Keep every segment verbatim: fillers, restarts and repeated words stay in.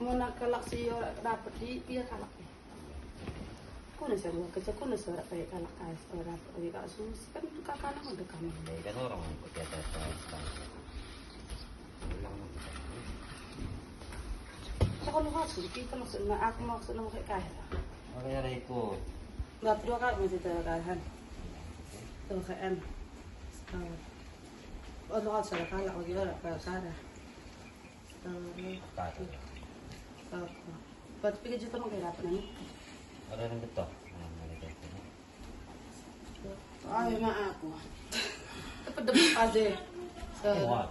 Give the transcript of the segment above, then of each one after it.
Mula kalak si ora dapet di, dia kalak. Kuna si ora kerja, kuna si ora pake kalak kais, ora dapet pake kalak sus, kan kakana udah kami. Dai kan orang ikut ya, tak tahu. Ulang. Aku nu maksud, kita maksudna, aku maksudna pake kais. Oke, ada ikut. Nggak perlu kali masih terkalahan. Tuh, K M. Setahun. Oh, lu harus ada kalak lagi, ora, kalau salah. Setahun. Apa tuh? Apa? Buat tiga juta mau kayak apa nih? Ada yang betul. Nah, ada yang betul. Ai, ma aku. Pedem aja. Satu, dua,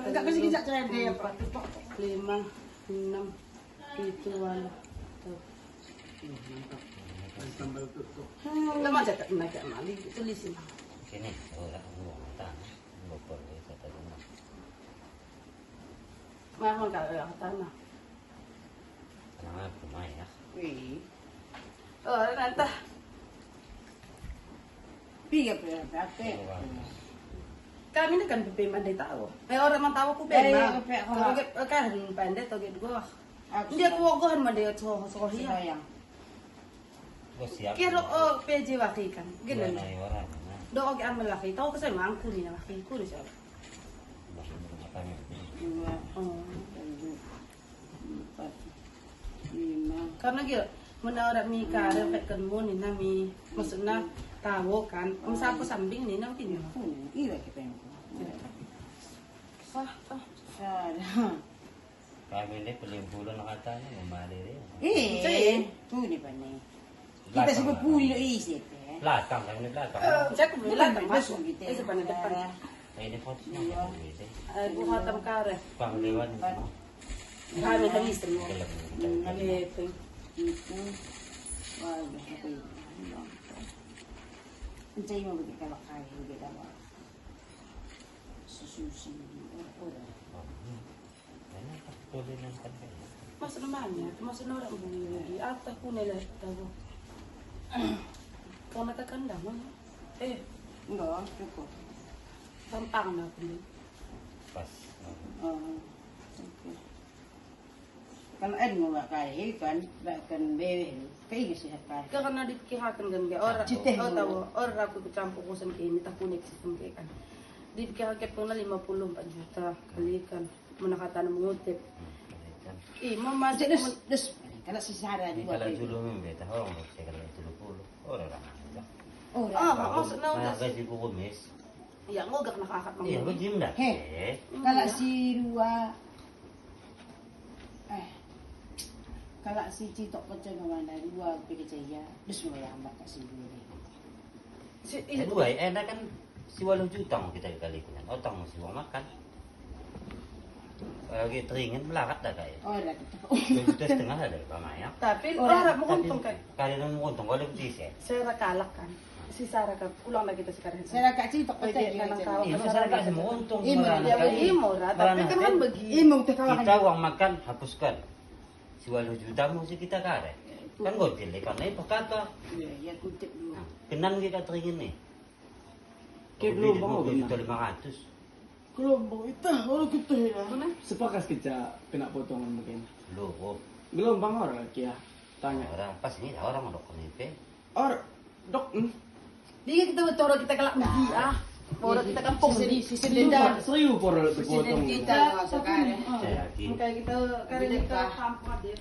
tiga, empat, lima, enam, pitu, walu. Hmm, lama aja tak naik mali, tulisin. Sini, oh, ya, oh, tanah. Bokor, ya, kata rumah. Mahal kalau yang tanah. Tanah aku, Mai, ya. Wih. Oh, nanta. Piga pe ate? Kami ni kan pe mande tau. Eh, ora man tau ku pe. Kalau ke kan pande tau ke dua. Dia ku ogohan mande tau sohi. Kiro o peje waki kan. Gini. Do oke amal laki. Tau ke saya mangku ni waki ku ni saya. Oh. Empat, lima. Karena gila, mena ora mi kareh peken mo nina mi, maksudna tau kan. Om sapa sambing nina kini. Ira kita yang. Sah, sah. Kami ni pelimpulun katanya memali dia. Eh, tu ni pani. Kita sebut puli lo isi pe. Belakang, kami ni belakang. Saya ku belakang masuk. Eh, sebelah depan. Ini fotonya. Iya. Eh, buka tam kareh. Panglewan. Kami tadi semua. Itu. Wah, udah aku itu. Mencari mau bikin kalau kaya udah dapat. Sesusi. Oh, oh. Maksudna mana? Maksudna ora bui lagi. Apa ku nela tahu. Kau mata kandang, mana? Eh, enggak, cukup. Gampang na aku ni. Pas. Oh, oke. Kan en mo nggak kaya kan, nggak kan bebeh. Kayak gitu sih kan. Karena dipikirakan kan, nggak ora. Citeh. Oh, tahu, ora aku kecampur urusan kayak ini, tak kuning sistem kayak kan. Dipikirakan pernah lima puluh empat juta kali kan. Mena katana mengutip. Ih, mau masuk des, des. Kalau si Sara juga. Kalau dulu memang beta orang saya kalau dulu puluh. Orang aja. Oh, maksudna gaji ku kumis. Iya, ngogak nak akak. Iya, begini dah. He. Kalau si Rua, eh, kalau si Citok pecah mana Rua pikir saya, des mau yang bakal si Rua. Si Rua, eh, enak kan si waluh juta mau kita kali kan. Otang mau si uang makan. Lagi teringin melarat dah kai. Oh, dah kita. Dua juta setengah ada, Pak Maya. Tapi ora menguntungkan. Kalian menguntungkan, kalau betis ya. Saya kalak kan. Si Sara kan pulang lagi kita sekarang. Saya kalak Citok pecah. Ini Sara kan menguntungkan. Imo, tapi kan begi. Imo kita uang makan hapuskan. Si waluh juta mau si kita kareh. Kan gojil deh, karena itu kata. Iya, iya, kutip dulu. Kenan kita teringin nih. Ke gelombang dua juta lima ratus. Gelombang itu, ora geteh ya. Sepakas kita kena potongan begini. Loh, gelombang ora kia. Tanya. Ora pas ni orang dok ni pe. Or dok. Dia kita betul kita kelak mesti ah. Ora kita kampung. Sisi denda. Serius por potong. Kita masuk kareh. Saya yakin. Makanya kita kareh kita kampung dia.